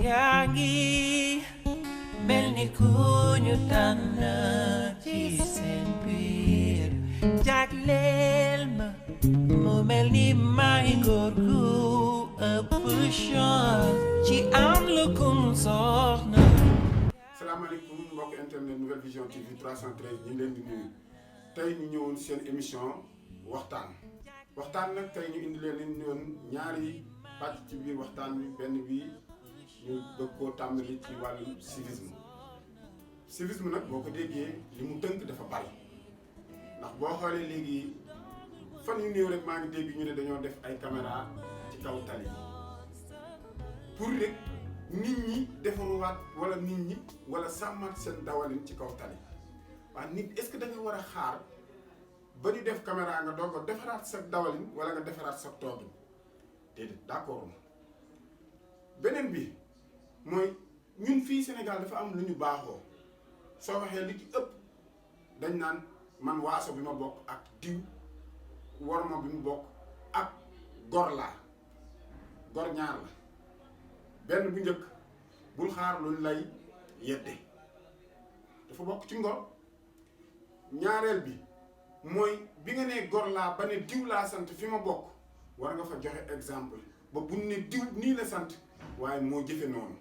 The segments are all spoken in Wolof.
yaa ngi mel ni ku ñu tànn ci seen biir jagleel ma mu mel ni may góor gu ëpp chance ci am lu kum soxna. salaamaaleykum mbokk internet Nouvelle Vision TV 313 ñu ngi leen di nuyu tey ñu ñëwoon seen émission waxtaan nag tey ñu indi leen ñaari pàcc ci biir waxtaan bi benn bi ñu bëgg koo tàmbali ci wàllu civisme nag boo ko déggee li mu tënk dafa bari ndax boo xoolee léegi fan yu néew rek maa ngi dégg ñu ne dañoo def ay caméra ci kaw tali yi pour rek nit ñi defaruwaat wala nit ñi wala sàmmaat seen dawalin ci kaw tali waaye nit est-ce que da nga war a xaar ba ñu def caméra nga doog a defaraat sa dawalin wala nga defaraat sa toogin déedéet d'accord ma beneen bi mooy ñun fii Sénégal dafa am lu ñu baaxoo soo waxee li ci ëpp dañ naan man waaso bi ma bokk ak diw worma bi mu bokk ak gor laa gor ñaar la benn bu njëkk bul xaar luñ lay yedde dafa bokk ci ngor ñaareel bi mooy bi nga nee gor laa ba ne diw laa sant fi ma bokk war nga fa joxe exemple ba buñ ne diw nii la sant waaye moo jëfe noonu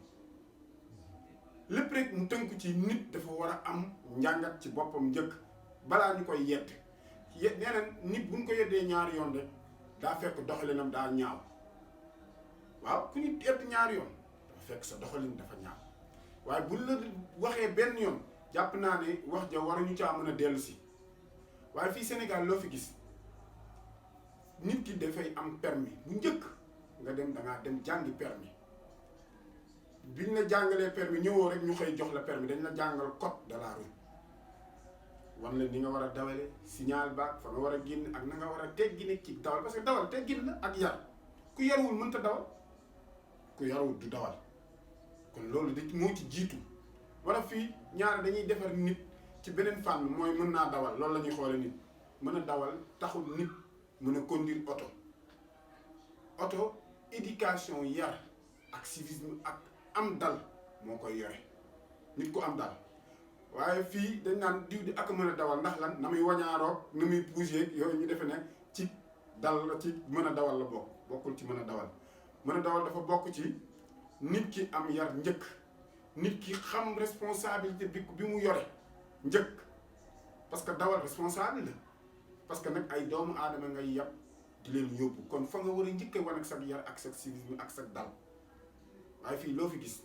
lépp rek mu tënku ci nit dafa war a am njàngat ci boppam njëkk balaa ñu koy yedd nee na nit buñ ko yeddee ñaari yoon rek daa fekk doxalinam daa ñaaw waaw ku ñu yedd ñaari yoon dafa fekk sa doxalin dafa ñaaw waaye buñ la waxee benn yoon jàpp naa ne wax ja waruñu caa mën a dellu si waaye fii Sénégal loo fi gis nit ki dafay am permis bu njëkk nga dem dangaa dem jàngi permis biñ la jàngalee permis ñëwoo rek ñu xëy jox la permis dañ la jàngal code de la route wan la ni nga war a dawale signal baak fa nga war a génn ak na nga war a teggine ci dawal parce que dawal teggin la ak yar ku yaruwul mënta dawal ku yaruwul du dawal kon loolu da moo ci jiitu wala fii ñaar dañuy defar nit ci beneen fànn mooy mën naa dawal loolu la ñuy xoole nit mën a dawal taxul nit mën a conduire oto éducation yar ak civisme ak am dal moo koy yore nit ku am dal waaye fii dañ naan diw di ak mën a dawal ndax lan na muy wañaaroog na muy bouger yooyu ñu defe ne ci dal la ci mën a dawal la bokkul ci mën a dawal dafa bokk ci nit ki am yar njëkk nit ki xam responsabilité bi mu yore njëkk parce que dawal responsable la parce que nag ay doomu aadama ngay yàpp di leen yóbbu kon fa nga war a njëkk wan ak sa yar ak sa civisme ak sa dal waaye fii loo fi gis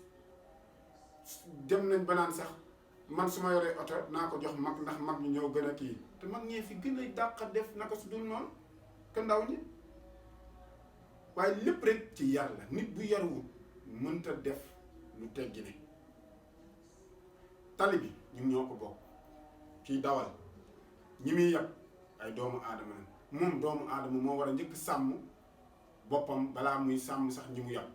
dem nañ ba naan sax man su ma yoree oto naa ko jox mag ndax mag ñu ñëw gën a kii te mag ñee fi gën a dàq def naka su dul noonu que ndaw ñi waaye lépp rek ci yar la nit bu yaruwul mënta def lu teggi ne tali bi ñun ñoo ko bokk kii dawal ñi muy yàpp ay doomu aadama la moom doomu aadama moo war a njëkk sàmm boppam balaa muy sàmm sax ñi mu yàpp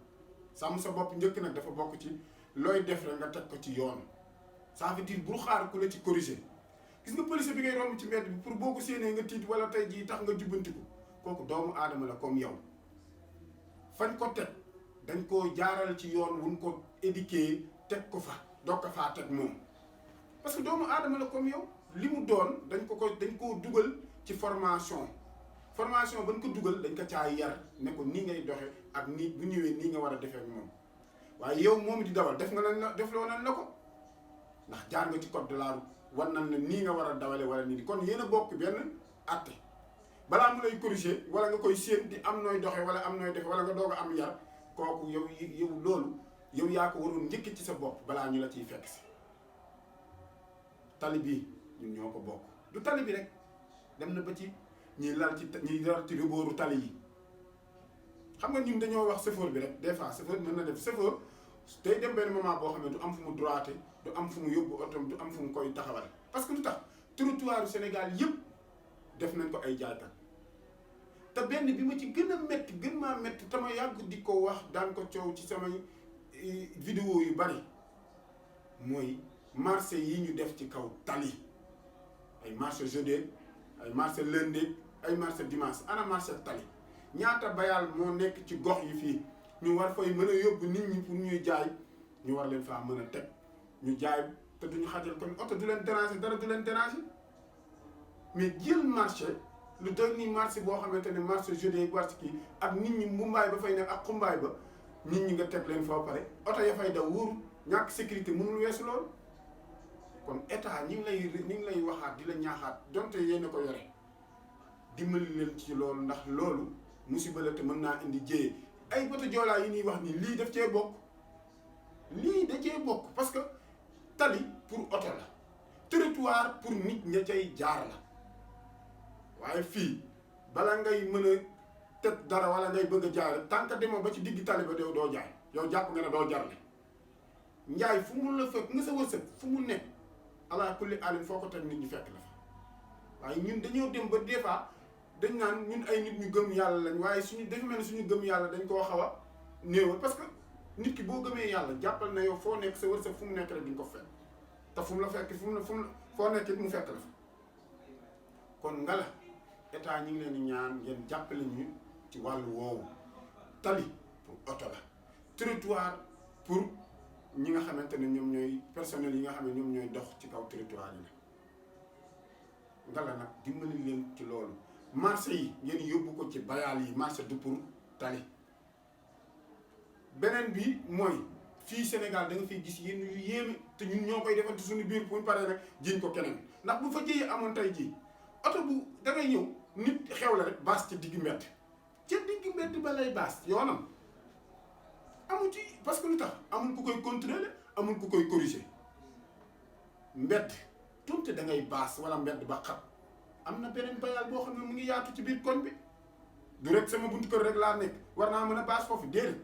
sàmm sa bopp njëkk nag dafa bokk ci looy def rek nga teg ko ci yoon ça veut dire bul xaar ku la ci corriger gis nga police bi ngay romb ci mbedd bi pour boo ko séenee nga tiit wala tey jii tax nga jubbantiku kooku doomu aadama la comme yow fañ ko teg dañ koo jaaral ci yoon wuñ ko éduquer teg ko fa doog ko faa teg moom parce que doomu aadama la comme yow li mu doon dañ koo dugal ci formation bañ ko dugal dañ ko caa yar ne ko nii ngay doxe ak nii bu ñëwee nii nga war a defee ak moom waaye yow moom di dawal def loo nañ la ko ndax jaar nga ci code de la route war nañ la nii nga war a dawale wala nii kon yéen a bokk benn àtte balaa mu lay corriger wala nga koy séen di am nooy doxe wala am nooy defe wala nga doog a am yar kooku yow loolu yow yaa ko waroon njëkk ci sa bopp balaa ñu la ciy fekk si tali bii ñun ñoo ko bokk du tali bi rek dem na ba ci ñiy lal ci rebooru tali yi xam nga ñun dañoo wax chauffeur bi rek des fois chauffeur mën na def chauffeur day dem benn moment boo xam ne du am fu mu droité du am fu mu yóbbu otom du am fu mu koy taxawal parce que lu tax trottoiru Sénégal yëpp def nañ ko ay jaaykat te benn bi ma ci gën a métti gën maa métti te ma yàgg di ko wax daan ko coow ci samay vidéo yu bari mooy marché yi ñu def ci kaw tali ay marché jeudi ay marché lundi ay marché dimanche ana marché tali ñaata bayal moo nekk ci gox yi fii ñu war fay mën a yóbbu nit ñi pour ñuy jaay ñu war leen faa mën a teg ñu jaay te duñu xajal kon oto du leen déranger dara du leen déranger mais jël marché lu doy ni marché boo xamante ne marché jeudi marché kii ak nit ñi mumbaay ba fay nekk ak xumbaay ba nit ñi nga teg leen foo pare oto ya fay daw wóoru ñàkk sécurité mënul weesu loolu kon état ñi ngi lay waxaat di la ñaaxaat donte yéen a ko yore dimbali leen ci loolu ndax loolu musiba la te mën naa indi jéye ay bato joolaa yi ñuy wax ni lii daf cee bokk lii da cee bokk parce que tali pour oto la territoire pour nit ña cay jaar la waaye fii bala ngay mën a teg dara wala ngay bëgg a jaay tant que demoo ba ci digg tali ba doo jaay yow jàpp nga ne doo jarle njaay fu mu la fekk nga sa wërsëg fu mu nekk ala kulli alim foo ko teg nit ñi fekk la fa waaye ñun dañoo dem ba des fois dañ naan ñun ay nit ñu gëm yàlla lañ waaye suñu dafa mel ne suñu gëm yàlla dañ koo xaw a néewal parce que nit ki boo gëmee yàlla jàppal na yow foo nekk sa wërsëg fu mu nekk rek di nga ko fekk te fu mu la fekk foo nekk it mu fekk la fa kon nga la état ñi ngi leen di ñaan ngeen jàppale ñu ci wàllu woowu tali pour oto la territoire pour ñi nga xamante ne ñoom ñooy personnel yi nga xam ne ñoom ñooy dox ci kaw territoire yi la nga la nag dimbali leen ci loolu marché yi ngeen yóbbu ko ci bayaal yi marché du pour tali beneen bi mooy fii Sénégal da nga fiy gis yenn yu yéeme te ñun ñoo koy defante suñu biir pour paree rek jiñ ko keneen ndax bu fa jëyee amoon tey jii oto bu da ngay ñëw nit xew la rek baas ci digg mbedd ca digg mbedd ba lay baas yoonam amul ci parce que lu tax amul ku koy contrôler amul ku koy corriger mbedd tuuti da ngay baas wala mbedd ba xat am na beneen bayaal boo xam ne mu ngi yaatu ci biir koñ bi du rek sama buntu kër rek laa nekk war naa mën a baas foofu déedéet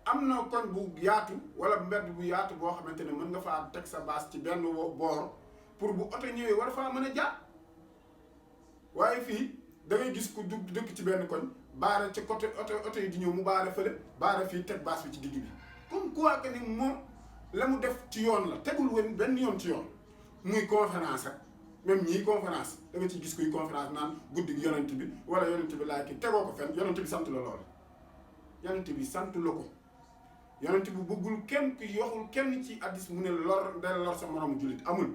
am na koñ bu yaatu wala mbedd bu yaatu boo xamante ne mën nga faa teg sa baas ci benn boor pour bu oto ñëwee war faa mën a jaar waaye fii da ngay gis ku dëkk ci benn koñ baare ci côté oto yi di ñëw mu baare fële baare fii teg baas bi ci digg bi comme quoi que ni moom la mu def ci yoon la tegul woon benn yoon ci yoon muy conférence ak même ñii conférence da nga ciy gis kuy conférence naan guddi gi yonent bi wala yonent bi laay kii tegoo ko fenn yonent bi sant la lool yonent bi sant la ko yonent bi bëggul kenn ku yoxul kenn ci addis mu ne lor day lor sa moromu jullit amul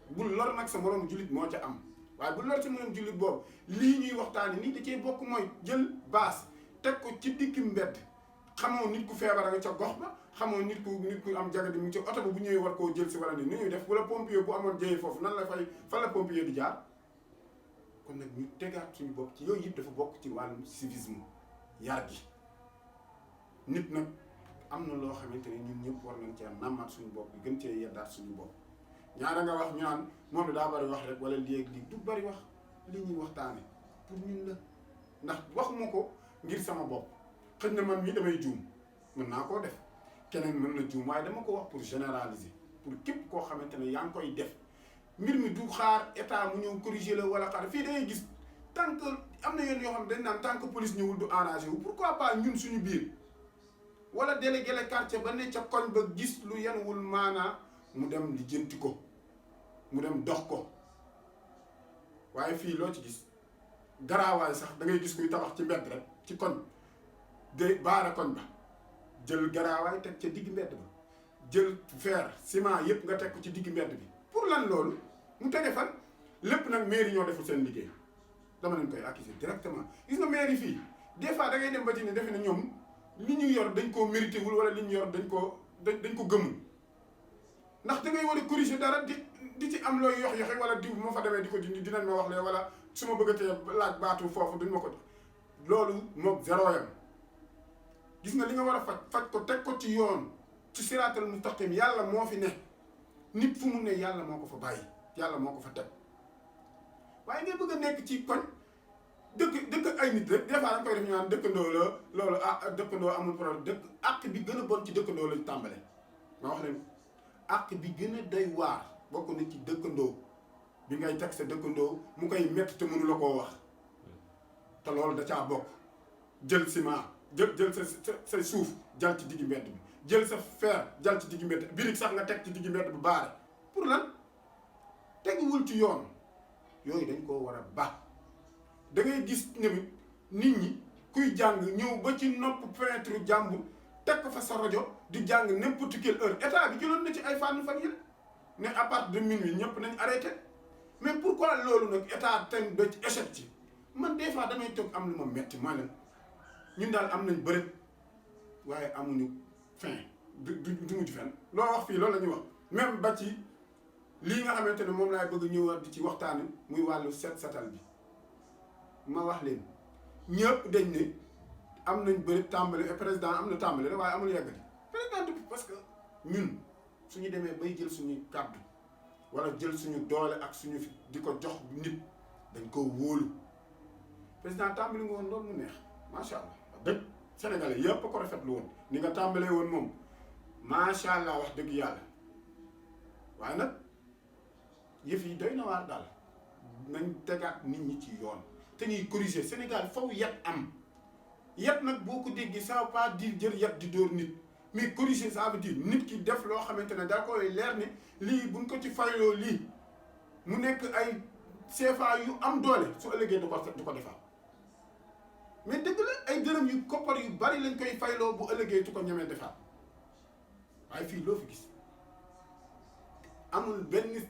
bul lor nag sa moromu jullit moo ca am waaye bu lor sa moromu jullit boobu lii ñuy waxtaani nii da cee bokk mooy jël baas teg ko ci digg mbedd xamoo nit ku feebar nga ca gox ba xamoo nit ku am jagadi mu ci oto ba bu ñëwee war koo jël si wala ni ñuy def wala pompier bu amoon jëyee foofu nan la fay fan la pompier di jaar kon nag ñu tegaat suñu bopp ci yooyu yëpp dafa bokk ci wàllum civisme yar gi nit nag am na loo xamante ne ñun ñëpp war nañ cee nàmmaat suñu bopp gën cee yeddaat suñu bopp ñaara nga wax ñu naan moom daa bari wax rek wala lii ak lii du bari wax li ñuy waxtaane pour ñun la ndax waxuma ko ngir sama bopp xëy na man mii damay juum mën naa koo def keneen mën na juum waaye dama ko wax pour généraliser pour képp koo xamante ne yaa ngi koy def mbir mi du xaar état mu ñëw corriger la wala xaar fii da ngay gis tant que am na yoon yoo xam ne dañ naan tant que police ñëwul du arrangé wu pourquoi pas ñun suñu biir wala délégué le quartier ba ne ca koñ ba gis lu yenuwul maanaa mu dem lijjanti ko mu dem dox ko waaye fii loo ci gis garaawaay sax da ngay gis kuy tabax ci mbedd rek ci koñ de baara koñ ba jël garaawaay teg ca digg mbedd ba jël fer ciment yëpp nga teg ko ci digg mbedd bi pour lan loolu mu tege fan lépp nag mairie ñoo deful seen liggéey dama leen koy accuser directement gis nga mairie fii des fois da ngay dem ba ci ne defe ne ñoom li ñu yor dañ koo mérité wul wala li ñu yor dañ ko gëmul ndax da ngay war a corriger dara di ci am looy yox-yoxe wala diw moo fa demee di ko dindi dinañ ma wax lee wala su ma bëggatee laaj baatu foofu duñ ma ko loolu moom zéro yam gis nga li nga war a faj ko teg ko ci yoon ci siraatal mustaqim yàlla moo fi ne nit fu mu ne yàlla moo ko fa bàyyi yàlla moo ko fa teg waaye ngay bëgg a nekk ci koñ dëkk ay nit rek des fois da nga koy def ñu naan dëkkandoo la loolu dëkkandoo amul problème dëkk àq bi gën a bon ci dëkkandoo lañ tàmbale ma wax leen àq bi gën a doy waar bokk na ci dëkkandoo bi ngay teg sa dëkkandoo mu koy métti te mënu la koo wax te loolu da caa bokk jël ciment jël sa suuf jal ci diggi mbedd bi jël sa fer jal ci diggi mbedd birig sax nga teg ci diggi mbedd bi baare pour lan teguwul ci yoon yooyu dañ koo war a ba da ngay gis tamit nit ñi kuy jàng ñëw ba ci nopp fenêtre jàmbur teg ko fa sa rajo di jàng n'importe quelle heure état bi jëloon na ci ay fan yëpp ne à partir de minuit ñëpp nañ arrêté mais pourquoi loolu nag état tam ba ci échec ci man des fois damay toog am lu ma metti mooy lan ñun daal am nañ bërëb waaye amuñu fin du mujj fenn loo wax fii loolu la ñuy wax même ba ci lii nga xamante ne moom laay bëgg ñëwaat di ci waxtaani muy wàllu setal bi ma wax leen ñëpp dañ ne am nañ bëri tàmbali président am na tàmbali rek waaye amul yeggali président depuis parce que ñun suñu demee bay jël suñu kàddu wala jël suñu doole ak suñu di ko jox nit dañ ko wóolu président tàmbali nga woon loolu mu neex macha allah wax dëgg sénégalais yëpp ko rafetlu woon ni nga tàmbalee woon moom macha allah wax dëgg yàlla waaye nag yëf yi doy na waar daal nañ tegaat nit ñi ci yoon te ñuy corriger Sénégal faw yat am yat nag boo ko déggee ça veut pas dire jël yat di dóor nit mais corriger ça veut dire nit ki def loo xamante ne da koy leer ne lii buñ ko ci fayloo lii mu nekk ay CFA yu am doole su ëllëgee du ko defaat mais dëgg la ay dërëm yu koppar yu bari lañ koy fayloo bu ëllëgee du ko ñemee defaat waaye fii loo fi gis amul benn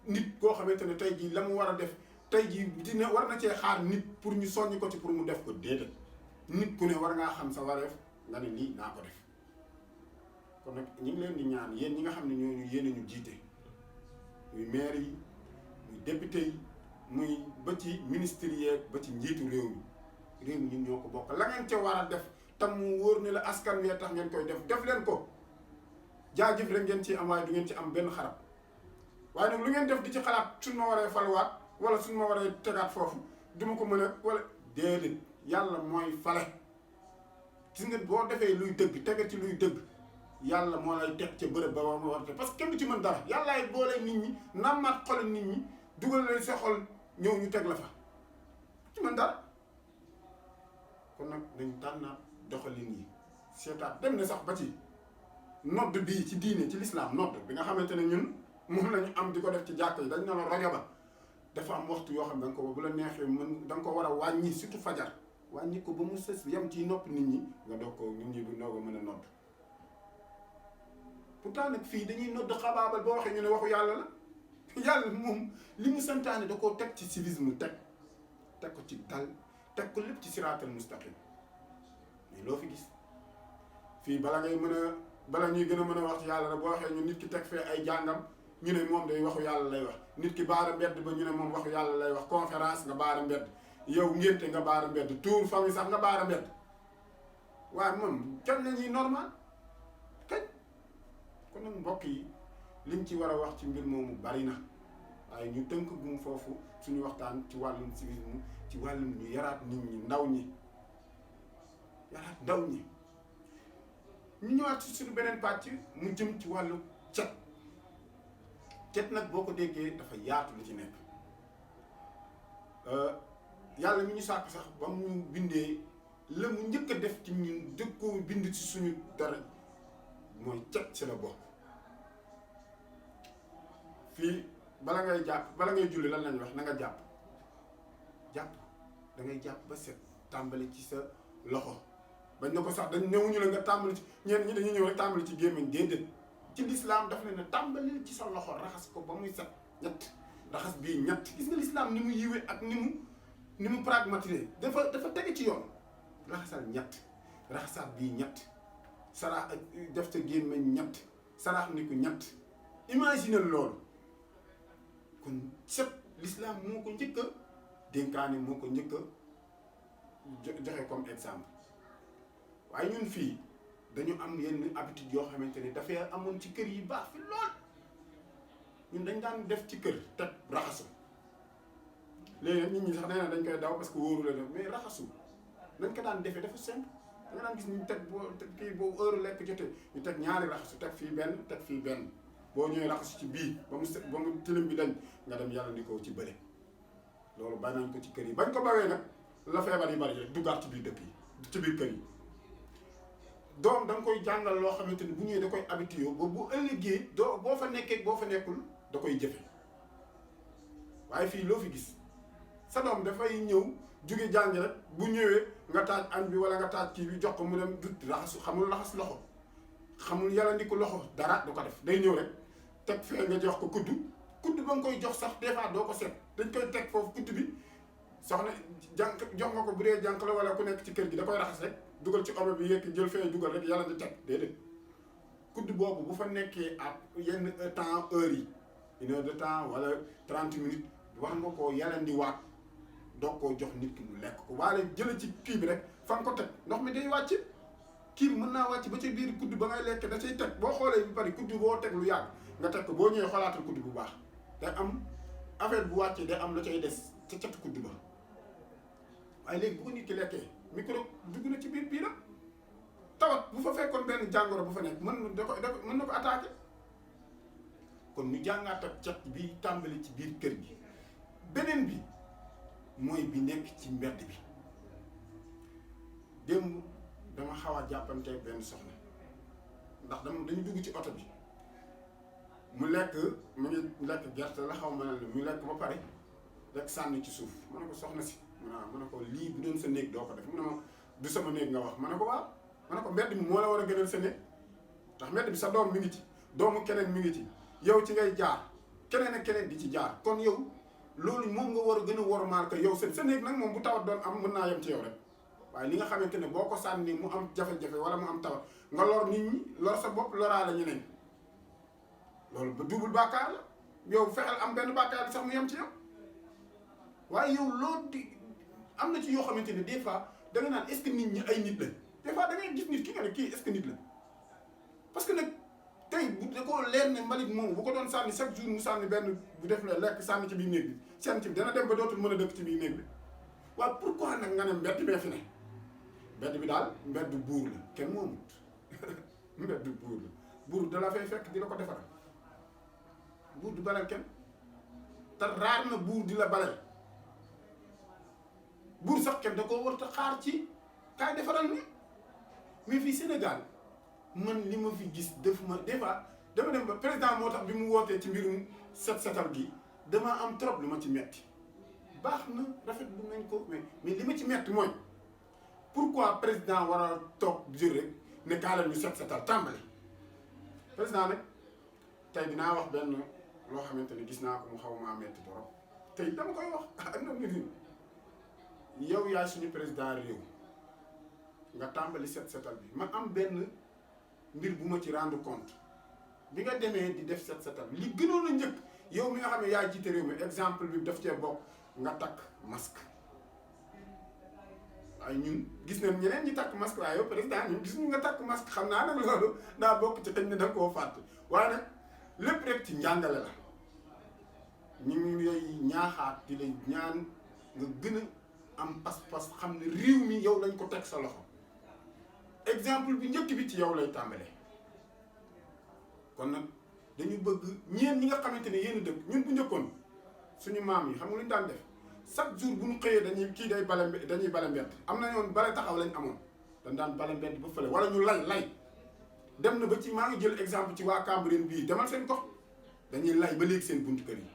nit koo xamante ne tey jii la mu war a def tey jii dina war na cee xaar nit pour ñu soññ ko ci pour mu def ko déedéet nit ku ne war ngaa xam sa wareef nga ne lii naa ko def kon nag ñu ngi leen di ñaan yéen ñi nga xam ne ñooñu yéen ñu jiite muy maire yi muy député yi muy ba ci ministre yeeg ba ci njiitu réew mi ñun ñoo ko bokk la ngeen ca war a def tam mu wóor ne la askan wee tax ngeen koy def leen ko jaajëf rek ngeen ci am waaye du ngeen ci am benn xarab waaye nag lu ngeen def di ci xalaat suñ ma waree faluwaat wala suñ ma waree tegaat foofu duma ko mën a wala déedéet yàlla mooy fale gis nga boo defee luy dëgg tege ci luy dëgg yàlla moo lay teg ca bërëb ba ma war a parce que kenn du ci mën dara yàllaay boole nit ñi nammaat xol nit ñi dugal leen sa xol ñëw ñu teg la fa ci mën dara kon nag dañ tànnaat doxalin yi seetaat dem na sax ba ci nodd bii ci diine ci lislaam nodd bi nga xamante ne ñun moom lañu am di ko def ci jàkk yi dañ ne la rajo ba dafa am waxtu yoo xam ne da nga ko bu la neexee mën da nga ko war a wàññi surtout fajar wàññi ko ba mu sës yem ci nopp nit ñi nga doog ko nit ñi du doog a mën a nodd pourtant nag fii dañuy nodd xabaabal boo waxee ñu ne waxu yàlla la yàlla moom li mu santaane da koo teg ci civisme teg ko ci dal teg ko lépp ci siraatal mustaqim mais loo fi gis fii bala ñuy gën a mën a wax ci yàlla rek boo waxee ñu nit ki teg fee ay jàngam ñu ne moom day waxu yàlla lay wax nit ki baara mbedd ba ñu ne moom waxu yàlla lay wax conférence nga baara mbedd yow ngénte nga baara mbedd tour famille sax nga baara mbedd waaye moom kañ la ñuy normal kañ kon nag mbokk yi liñ ci war a wax ci mbir moomu bari na waaye ñu tënk gum foofu suñu waxtaan ci wàllum civisme ci wàllum ñu yaraat nit ñi ndaw ñi ñu ñëwaat ci suñu beneen pàcc mu jëm ci wàllu cet nag boo ko déggee dafa yaatu lu ci nekk yàlla mi ñu sàkk sax ba mu bindee la mu njëkk a def ci ñun dëkk ko bind ci suñu dara mooy cet ci la bokk fii bala ngay julli lan lañ wax na nga jàpp da ngay jàpp ba set tàmbali ci sa loxo bañ na ko sax dañ ñëwuñu la nga tàmbali ci ñenn ñi dañuy ñëw rek tàmbali ci gémmiñ déedéet ci lislaam daf ne tàmbali ci sa loxo raxas ko ba muy set ñett raxas bii ñett gis nga lislaam ni mu yiwee ak ni mu pragmatique dafa tege ci yoon raxasal ñett raxasaat bii ñett saraax def sa gémmiñ ñett saraax ni ko ñett imagine loolu kon set lislaam moo ko njëkk a dénkaane moo ko njëkk a joxe comme exemple waaye ñun fii dañu am yenn habitude yoo xamante ne dafay amoon ci kër yi baax fi lool ñun dañ daan def ci kër teg raxasu léegi nit ñi sax nee na dañ koy daw parce que wóoru la def mais raxasu nañ ko daan defee dafa simple da nga daan gis ñu teg kii boobu heure lekk jotee ñu teg ñaari raxasu teg fii benn boo ñëwee raxasu ci bii ba mu set ba mu tilim bi dañ nga dem yàlla ni ko ci bële loolu bañ nañ ko ci kër yi bañ ko bawee nag la feebar yi bari duggaat ci biir dëkk yi ci biir kër yi doom da nga koy jàngal loo xamante ni bu ñëwee da koy habitué ba bu ëllëgee boo fa nekkee boo fa nekkul da koy jëfe waaye fii loo fi gis sa doom dafay ñëw jóge jàngi rek bu ñëwee nga taaj añ bi wala nga taaj kii bi jox ko mu dem du raxasu xamul raxas loxo xamul yalandiku loxo dara du ko def day ñëw rek teg fee nga jox ko kudd ba nga koy jox sax des fois doo ko seet dañ koy teg foofu kudd bi soxna jànk jox nga ko bu dee jànk la wala ku nekk ci kër gi da koy raxas rek dugal ci omo bi yekk jël fee dugal rek yàlla di teg déedéet kudd boobu bu fa nekkee ak yenn temps heure yi 1 heure de temps wala 30 minutes war nga koo yalandi waat doog koo jox nit ki mu lekk ko waale jële ci kii bi rek fa nga ko teg ndox mi day wàcc kii bi mën naa wàcc ba ci biir kudd ba ngay lekk da cay teg boo xoolee bi bari kudd boo teg lu yàgg nga teg ko boo ñëwee xoolaatal kudd bu baax day am affaire bu wàccee day am la cay des ca catu kudd ba waaye léegi bu ko nit ki lekkee micro dugg na ci biiram tawat bu fa fekkoon benn jàngoro bu fa nekk mën na ko attaqué kon ñu jàngaat ak cet bi tàmbali ci biir kër gi beneen bi mooy bi nekk ci mbedd bi démb dama xaw a jàppante benn soxna ndax dañu dugg ci oto bi mu ngi lekk gerte la xaw ma ne mu lekk ba pare rek sànni ci suuf ma ne ko soxna si ma ne ko lii bu doon sa néeg doo ko def mu ne ma du sama néeg nga wax ma ne ko waaw ma ne ko mbedd mi moo la war a gënal sa néeg ndax mbedd bi sa doom mi ngi ci doomu keneen mi ngi ci yow ci ngay jaar keneen ak keneen di ci jaar kon yow loolu moom nga war a gën a wormaal ko yow sa néeg nag moom bu tawat doon am mën naa yem ci yow rek waaye li nga xamante ne boo ko sànni mu am jafe-jafe wala mu am tawat nga lor nit ñi lor sa bopp loraale ñeneen loolu ba double bàkkaar la yow fexeel am benn bàkkaar bi sax mu yem ci yow waaye yow loolu di am na ci yoo xamante ne des fois da nga naan est-ce que nit ñi ay nit la des fois da ngay gis nit ki nga ne kii est-ce que nit la parce que nag tey bu da koo leer ne mbalit moomu bu ko doon sànni chaque jour mu sànni benn bu def la lekk sànni ci biir néeg bi seen ci bi dana dem ba dootul mën a dëkk ci biir néeg bi waaye pourquoi nag nga ne mbedd bee fi ne mbedd bi daal mbedd buur la kenn moomut mbedd buur la buur da la fay fekk di la ko defaral buur du balal kenn te raar na buur di la balal buur sax kenn da koo war a xaar ci kaay defaral ni mais fii Sénégal man li ma fi gis def ma des fois dama dem ba président moo tax bi mu wootee ci mbirum setal gi dama am trop lu ma ci metti baax na rafetlu nañ ko mais li ma ci metti mooy pourquoi président war a toog jur rek ne kaa ñu setal tàmbali président nag tey dinaa wax benn loo xamante ne gis naa ko mu xaw maa metti trop tey dama koy wax ak na nit yow yaay suñu président réew nga tàmbali setal bi ma am benn mbir bu ma ci rendre compte bi nga demee di def setal li gënoon a njëkk yow mi nga xam ne yaay jiite réew mi exemple bi daf cee bokk nga takk masque waaye ñun gis nañ ñeneen ñi takk masque waaye yow président ñun gis ñu nga takk masque xam naa nag loolu daa bokk ci xëy na da nga koo fàtte waaye nag lépp rek ci njàngale la ñu ngi lay ñaaxaat di lay ñaan nga gën a am pas-pas xam ne réew mi yow lañ ko teg sa loxo exemple bi njëkk bi ci yow lay tàmbalee kon nag dañu bëgg ñeen ñi nga xamante ne yéen dëkk ñun bu njëkkoon suñu maam yi xam nga lu ñu daan def chaque jour bu ñu xëyee dañuy bale mbedd am na ñoon bale taxaw lañ amoon dañ daan bale mbedd ba fële wala ñu lay dem na ba ci maa ngi jël exemple ci waa Cambérène bii demal seen gox dañuy lay ba léegi seen buntu kër yi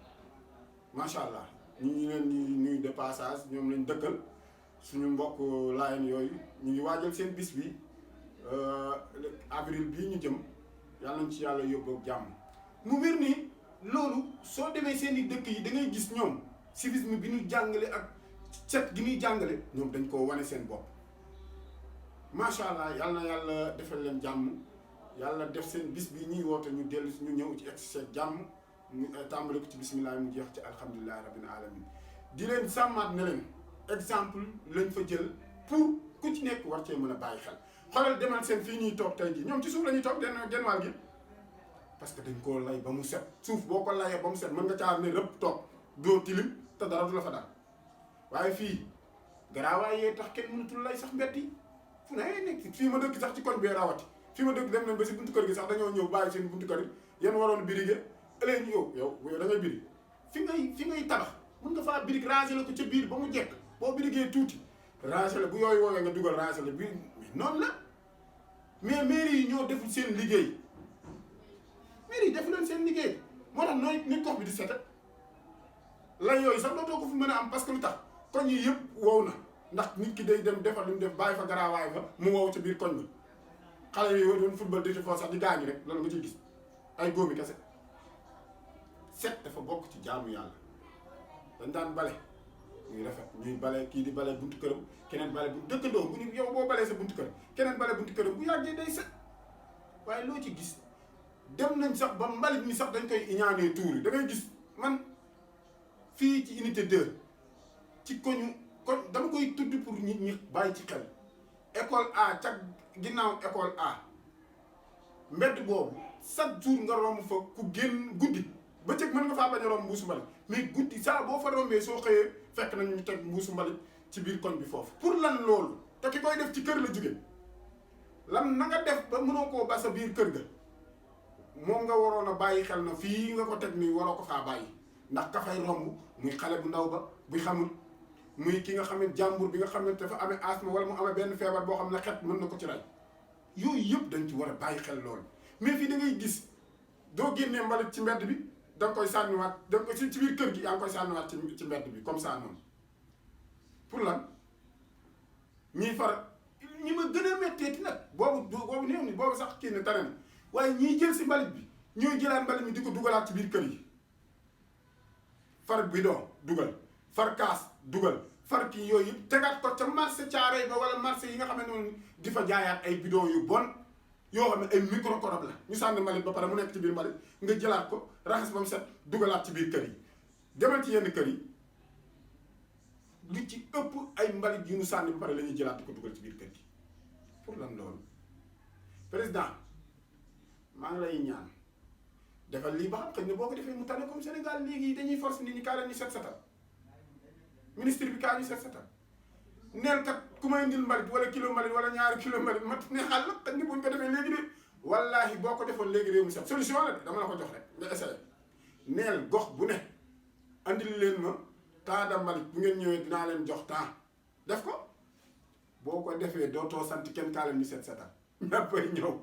macha allah ñu ngi leen di nuyu de passage ñoom lañ dëkkal suñu mbokk Laayeen yooyu ñu ngi waajal seen bis bi avril bii ñu jëm yàlla nañ ci yàlla yóbbu ak jàmm mu wér ni loolu soo demee seen i dëkk yi da ngay gis ñoom civisme bi ñu jàngale ak set gi ñuy jàngale ñoom dañ koo wane seen bopp macha allah yàlla na yàlla defal leen jàmm yàlla def seen bis bi ñuy woote ñu dellu ñu ñëw ci egg jàmm mu tàmbale ko ci bisimilah mu jeex ci alhamdulilah rabbil alamin di leen sàmmaat ne leen exemple lañ fa jël pour ku ci nekk war cee mën a bàyyi xel xoolal demal seen fii ñuy toog tey jii ñoom ci suuf la ñuy toog genn wàll gi parce que dañ koo lay ba mu set suuf boo ko layee ba mu set mën nga caa ne rëpp toog doo tilim te dara du la fa dal waaye fii garaawaay yee tax kenn mënatul lay sax mbedd yi fu ne nekk fii ma dëkk sax ci koñ bee rawati fii ma dëkk dem nañ ba si buntu kër gi sax dañoo ñëw bàyyi seen buntu kër yi yéen waroon birige ëllëg yow da ngay birig fi ngay tabax mën nga faa birig ranger la ko ca biir ba mu jekk boo birigee tuuti ranger la bu yooyu woowee nga dugal ranger la bi noonu la mais mairie yi ñoo deful seen liggéey mairie yi defu leen seen liggéey moo tax nooy nit gox bi di sete lay yooyu sax dootoo ko fi mën a am parce que lu tax koñ yi yëpp wow na ndax nit ki day dem defal lu mu def bàyyi fa garaawaay fa mu wow ca biir koñ ba xale yooyu doon football di ci foo sax di gaañu rek loolu nga ciy gis ay góomi kese. set dafa bokk ci jaamu yàlla dañ daan bale muy rafet ñuy bale kii di bale buntu këram keneen bale bu dëkkandoo bu ñu yow boo balee sa buntu kër keneen bale buntu këram bu yàggee day set waaye loo ci gis dem nañ sax ba mbalit mi sax dañ koy iñaanee tuuri da ngay gis man fii ci unité 2 ci koñ dama koy tudd pour nit ñi bàyyi ci xel école A ca ginnaaw école A mbedd boobu chaque jour nga romb fa ku génn guddi bëccëg mën nga faa bañ a romb mbuusu mbalit mais guddi saa boo fa rombee soo xëyee fekk nañ ñu teg mbuusu mbalit ci biir koñ bi foofu pour lan loolu te ki koy def ci kër la jóge lan na nga def ba mënoo koo ba sa biir kër ga moom nga waroon a bàyyi xel na fii nga ko teg nii waroo ko faa bàyyi ndax ka fay romb muy xale bu ndaw ba buy xamul muy ki nga xam ne jàmbur bi nga xam ne dafa amee asthme wala mu amee benn feebar boo xam ne xet mën na ko ci rey yooyu yëpp dañ ci war a bàyyi xel loolu mais fii da ngay gis doo génnee mbalit ci mbedd bi da nga koy sànniwaat da nga ko ci biir kër gi yaa ngi koy sànniwaat ci mbedd bi comme ça noonu pour lan ñiy far ñi ma gën a métteeti nag boobu néew ni boobu sax kii ne tane na waaye ñiy jël si mbalit bi ñooy jëlaat mbalit mi di ko dugalaat ci biir kër yi far bidon dugal far kaas dugal far kii yooyu yëpp tegaat ko ca marché Thiaroye ba wala marché yi nga xam ne noonu di fa jaayaat ay bidon yu bon yoo xam ne ay microcorob la ñu sànni mbalit ba pare mu nekk ci biir mbalit nga jëlaat ko raxas ba mu set dugalaat ci biir kër yi demal ci yenn kër yi li ci ëpp ay mbalit yu ñu sànni ba pare la ñuy jëlaat di ko dugal ci biir kër gi pour lan loolu président maa ngi lay ñaan defal lii ba xam xëy na boo ko defee mu tane comme Sénégal léegi dañuy force nit ñi kaa leen ñu set setal ministre bi kaa ñu set setal neel kat ku may indil mbalit wala kilo mbalit wala ñaari kilo mbalit mat ne xal la xëy na buñ ko defee léegi de wallaahi boo ko defoon léegi réew mi set solution la de dama la ko jox rek nga essayé neel gox bu ne andil leen ma temps de mbalit bu ngeen ñëwee dinaa leen jox temps def ko boo ko defee dootoo sant kenn kaa leen ñu set setal ñàppay ñëw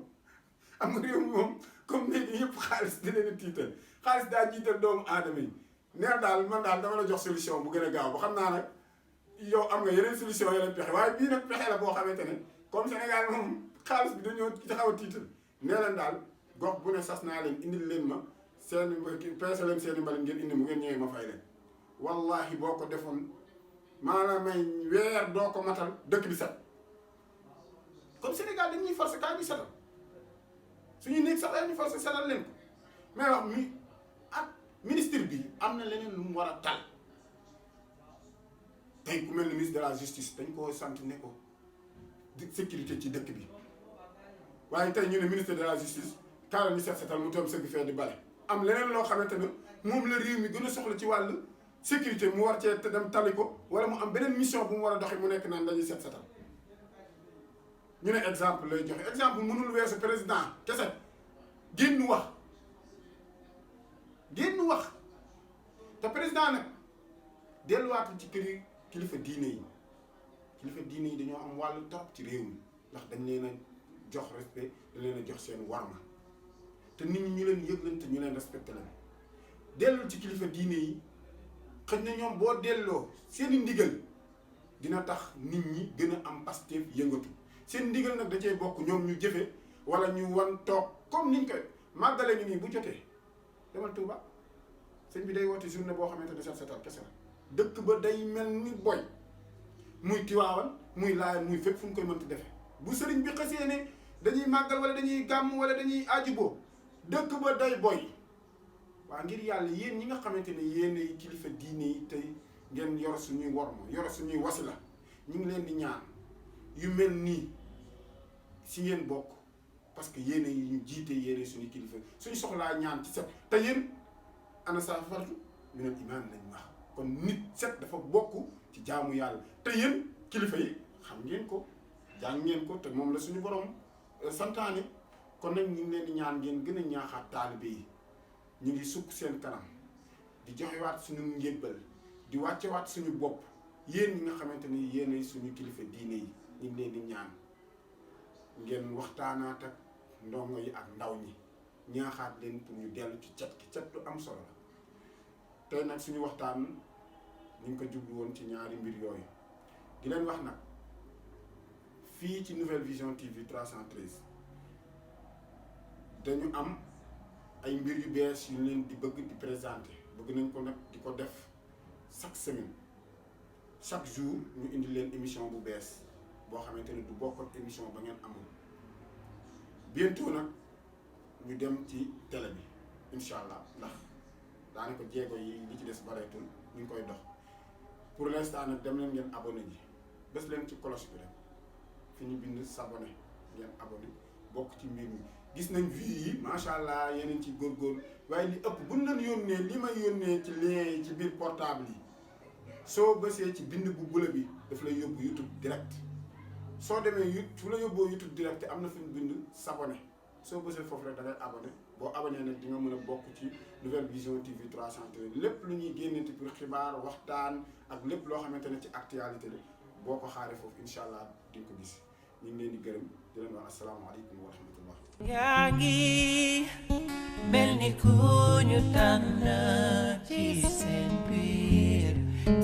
am nga réew mi moom comme léegi yëpp xaalis di leen tiital xaalis daa jiital doomu aadama yi neel daal man daal dama la jox solution bu gën a gaaw ba xam naa nag yow am nga yeneen solution yeneen pexe waaye bii nag pexe la boo xamante ne comme Sénégal moom xaalis bi dañoo taxaw a tiital nee leen daal gox bu ne sas naa leen indil leen ma seeni peese leen seeni mbalit ngeen indi mu ngeen ñëwee ma fay leen wallahi boo ko defoon maanaam may weer doo ko matal dëkk bi set comme Sénégal dañuy forcer kaa ñu setal suñuy néeg sax dañuy forcer setal leen ko mais wax mi ak ministre bi am na leneen lu mu war a tal tey ku mel ni ministre de la justice dañ koo sant ne ko sécurité ci dëkk bi waaye tey ñu ne ministre de la justice kaala ñu set setal mu toom sëgg fee di bale am leneen loo xamante ne moom la réew mi gën a soxla ci wàllu sécurité mu war cee te dem tali ko wala mu am beneen mission bu mu war a doxee mu nekk naan dañuy set setal ñu ne exemple lay joxe exemple mënul weesu président kese génn wax te président nag delluwaatul ci kër yi kilifa diine yi dañoo am wàllu trop ci réew mi ndax dañ leen a jox respect dañ leen a jox seen warma te nit ñi ñu leen yëg leen te ñu leen respecté leen dellul ci kilifa diine yi xëy na ñoom boo delloo seeni ndigal dina tax nit ñi gën a am Pastef yëngatu seen ndigal nag da cee bokk ñoom ñu jëfe wala ñu wan toog comme niñ koy màggale ngi nii bu jotee demal Touba sëñ bi day woote journée boo xamante ne set setal kese la dëkk ba day mel ni boy muy Tiwaawan muy Laayeen muy fépp fu ñu koy mënti defee bu sëriñ bi xasee ne dañuy màggal wala dañuy gàmm wala dañuy ajiboo dëkk ba day boy waa ngir yàlla yéen ñi nga xamante ne yéenay kilifa diine yi tey ngeen yor suñuy worma yor suñuy wasila ñu ngi leen di ñaan yu mel nii si ngeen bokk parce que yéene yi ñu jiite yéene suñu kilifa suñu soxlaa ñaan ci set te yéen ana saa fartu ñu ne imaam lañ wax kon nit set dafa bokk ci jaamu yàlla te yéen kilifa yi xam ngeen ko jàng ngeen ko te moom la suñu borom santaane kon nag ñu ngi leen di ñaan ngeen gën a ñaaxaat taalibe yi ñu ngi sukk seen kanam di joxewaat suñu njébbal di wàccewaat suñu bopp yéen ñi nga xamante ni yéenay suñu kilifa diine yi ñu ngi leen di ñaan ngeen waxtaanaat ak ndongo yi ak ndaw ñi ñaaxaat leen pour ñu dellu ci cet ki cet lu am solo la tey nag suñu waxtaan ñu ngi ko jublu woon ci ñaari mbir yooyu di leen wax nag fii ci Nouvelle Vision TV 313 dañu am ay mbir yu bees yu leen di bëgg di présenter bëgg nañ ko nag di ko def chaque semaine chaque jour ñu indi leen émission bu bees boo xamante ne du bokk ak émission ba ngeen amul bientôt nag ñu dem ci télé bi incha allah ndax daanaka jéego yi li ci des bareetul ñu ngi koy dox pour l'instant nag dem leen ngeen abonné ji bés leen ci cloche bi rek fi ñu bind s'abonné ngeen abonné bokk ci mbir mi gis nañ vie yi macha allah yeneen ci góorgóorlu waaye li ëpp buñ leen yónnee li may yónnee ci lien yi ci biir portable yi soo bësee ci bind bu bula bi daf lay yóbbu YouTube direct soo demee fu la yóbboo YouTube direct am na fi mu bind s'abonné soo bësee foofu rek da ngay abonné boo abonné nag di nga mën a bokk ci Nouvelle Vision TV 313 lépp lu ñuy génneti pour xibaar waxtaan ak lépp loo xamante ne ci actualité la boo ko xaaree foofu incha allah di nga ko gis ñu ngi leen di gërëm di leen wax asalaamaaleykum wa rahmatullah. yaa ngi mel ni ku ñu tànn ci seen biir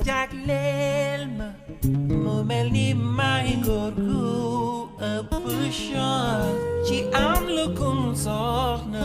jagleel ma mu mel ni may góor gu ëpp chance ci am lu kum soxna